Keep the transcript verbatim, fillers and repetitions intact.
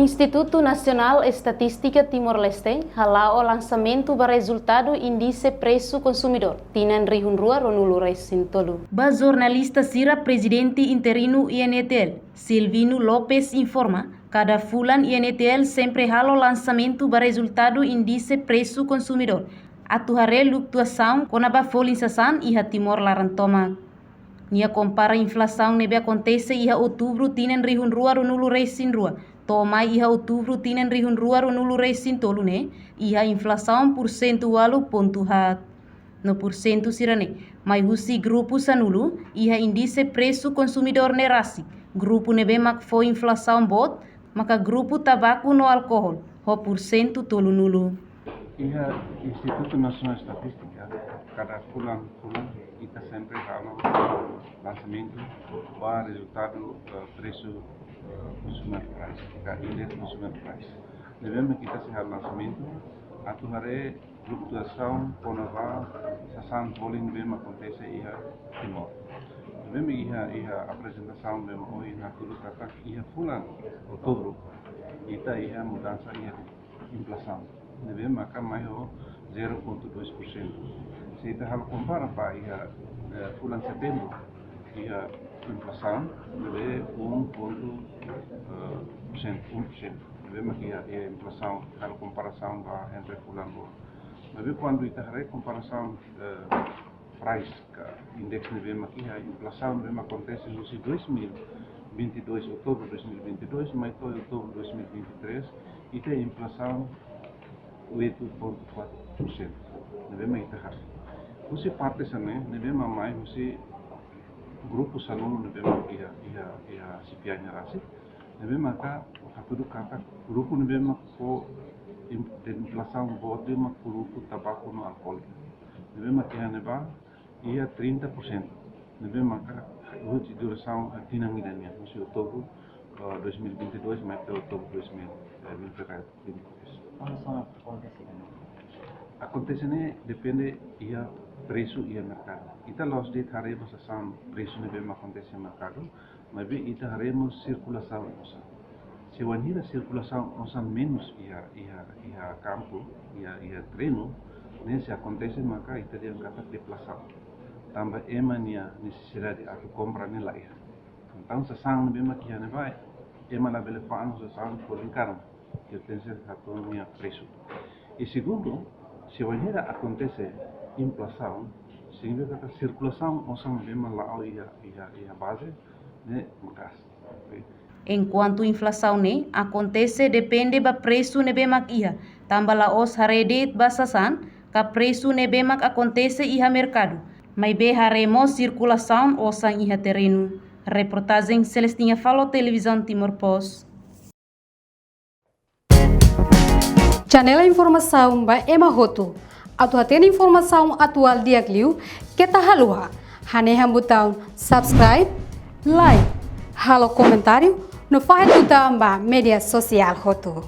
Institutu Nasionál Estatístika Timor-Leste hala'o lansamentu ba rezultadu índise presu konsumidór tinan rihun rua ruanulu resin tolu. Ba jornalista sira, Prezidente Interinu I N T L, Silvino Lopes, informa, kada fulan I N T L sempre halo lansamentu ba rezultadu índise presu konsumidór, atu haree flutuasaun kona-ba folin sasán iha Timor laran tomak. Nia kompara inflasaun ne'ebé akontese iha Outubru tinan rihun rua ruanulu resin rua, to'o mai iha Outubru tinan rihun rua ruanulu resin tolu ne'e, iha inflasaun pursentu ualu pontu haat. No pursentu sira-ne'e mai husi grupu sanulu iha índise presu konsumidór ne'e rasik. Grupu ne'ebé mak fó inflasaun boot maka grupu tabaku no alkohol, ho pursentu tolunulu. Iha Institutu Nasionál Estatístika, kada fulan-fulan ita sempre halo lansamentu ba rezultadu, eh, presu, eh, consumer price, ka index consumer price. Ne'ebé mak ita sei halo lansamentu atu haree flutuasaun kona-ba sasán folin ne'ebé mak akontese iha Timor. Ne'ebé mak iha, iha aprezentasaun ne'ebé mak ohin hatudu katak iha fulan Outubru ita iha mudansa iha inflasaun ne'ebé maka mai ho zero pontu dois por cento. Se ita halo kompara ba iha, eh, fulan Setembru, iha inflasaun ne'ebé um ponto, eh, por cento, um por cento. Ne'ebé mak iha, iha inflasaun, halo komparasaun ba entre fulan rua. Maibé kuandu ita haree komparasaun, eh, price ka index ne'ebé mak iha, inflasaun ne'ebé mak akontese husi dois mil vinte e dois, Outubru dois mil vinte e dois, mai to'o Outubru dois mil vinte e três, ita inflasaun oito ponto quatro por cento. Ne'ebé mak ita haree. Husi parte sira-ne'e, ne'ebé mak mai husi grupu sanulu ne'ebé mak iha, iha, iha C P I nia rasik. Ne'ebé maka hatudu katak grupu ne'ebé mak fó in-, inflasaun boot ne'e mak grupu tabaku no alkoóliku. Ne'ebé mak iha ne'ebá iha trinta por cento. Ne'ebé maka husi durasaun, eh, tinan ida nian, husi Outubru, eh, dois mil vinte e dois mai to'o Outubru dois mil vinte e três. Oinsá akontese? Akontese ne'e depende iha presu iha merkadu. Ita la'ós de'it haree ba sasán presu ne'ebé mak akontese iha merkadu, maibé ita haree mós sirkulasaun osan. Se wainhira sirkulasaun osan menus iha, iha, iha kampu, iha, iha terrenu, ne'e sei akontese maka ita dehan katak deflasaun. Tanba ema nia nesesidade atu kompra ne'e la iha. Entaun sasán ne'ebé mak iha ne'ebá, ema labele fa'an sasán folin karun, ita tenke hatún nia presu. I segundu, se wainhira akontese inflasaun, signifika katak sirkulasaun osan ne'ebé mak la'o iha, iha, iha baze, ne'e maka'as. Enkuantu inflasaun ne'e akontese depende ba presu ne'ebé mak iha, tanba la'ós haree de'it ba sasán ka presu ne'ebé mak akontese iha merkadu, maibé haree mós sirkulasaun osan iha terrenu. Reportajen Celestina Falo, Televizaun Timor Post. Channel informasaun ba ema hotu. Atu hatene informasaun atuál di'ak liu, keta haluha hanehan butaun subscribe, like, halo komentáriu, no fahe tutan ba média sosiál hotu.